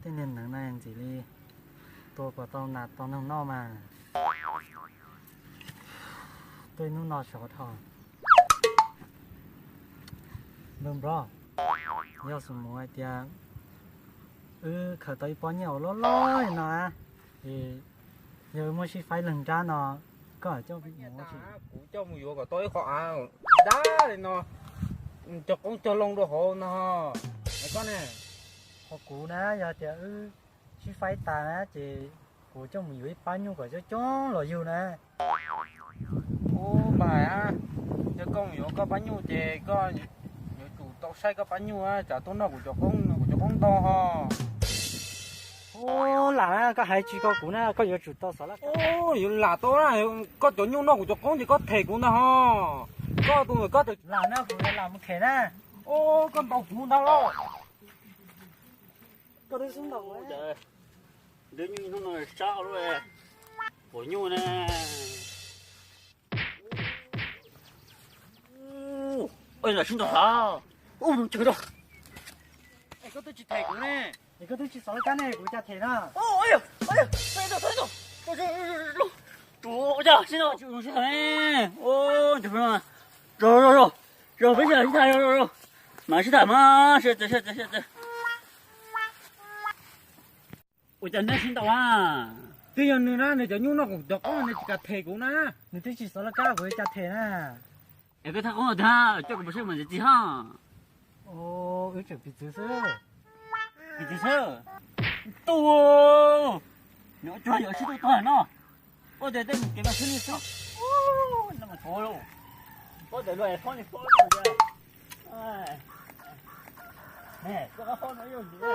Tej niag neev na ntxim li tua kom tau nas tau noog noj mas. Tuaj ib hnub no sov dhau. Npawg Nplob, yog xub mus hais tias wb khaws tau ib pob nyuj uas loj loj li no, es yog wb muab sib faib leeg nrab no, koj coj mus ua tsi? Kuv coj mus yuav kom tau ib qho av dab li no, cog qoob cog loo rau hauv no. Koj ne? Qhov kuv na, yog tias wb sib faib tas na ces kuv coj mus yuav ib pab nyuj kom coob coob los yug na. Ub, mas yog koj mus yuav koj pab nyuj ces koj yuav tsum tau saib koj pab nyuj tsam tuaj noj kuv cov qoob, kuv cov qoob ntau ho. Ub, lam na, koj hais tsis ko kuv na, koj yuav tsum tau xov laj. Ub, yuav lam tau na, koj cov nyuj noj kuv cov qoob ces koj them kuv ntag ho. Koj tus, koj tus lam na, kuv lam mus them na. Ub, koj ntaus kuv ntag los. Koj twb xub ntaus kuv. Twb nyuj hnub no sab lub, pom nyuj na. Ua sib ntaus hab. Ub, ntshe rau. Es koj twb tsis them kuv ne. Es koj twb tsis xov laj kab ne, kuv cas them na. Ua cas sib ntaus, sib tham, rau, rau, rau, peb sib tham, rau, rau, rau, mam sib tham mas, sib tham, sib tham. Ua cas neb sib ntaus a? Twb yog nws na, nws cov nyuj noj kuv cov qoob, nws tsis kam them kuv na. Nws twb tsis xov laj kab, kuv yuav cas them na. Es koj thaj qoob los tag, coj kuv mus saib mas ntxiv txiv hab. Wb tseem piv txwv xwb. Piv txwv xwb. Tub, nws ua cuag yuav sib tuaj tog no. Ua tias tej mus kev mas xwb li xwb. Ua ntawm luag phob li phob no. Koj qab phob no yog ntxiv.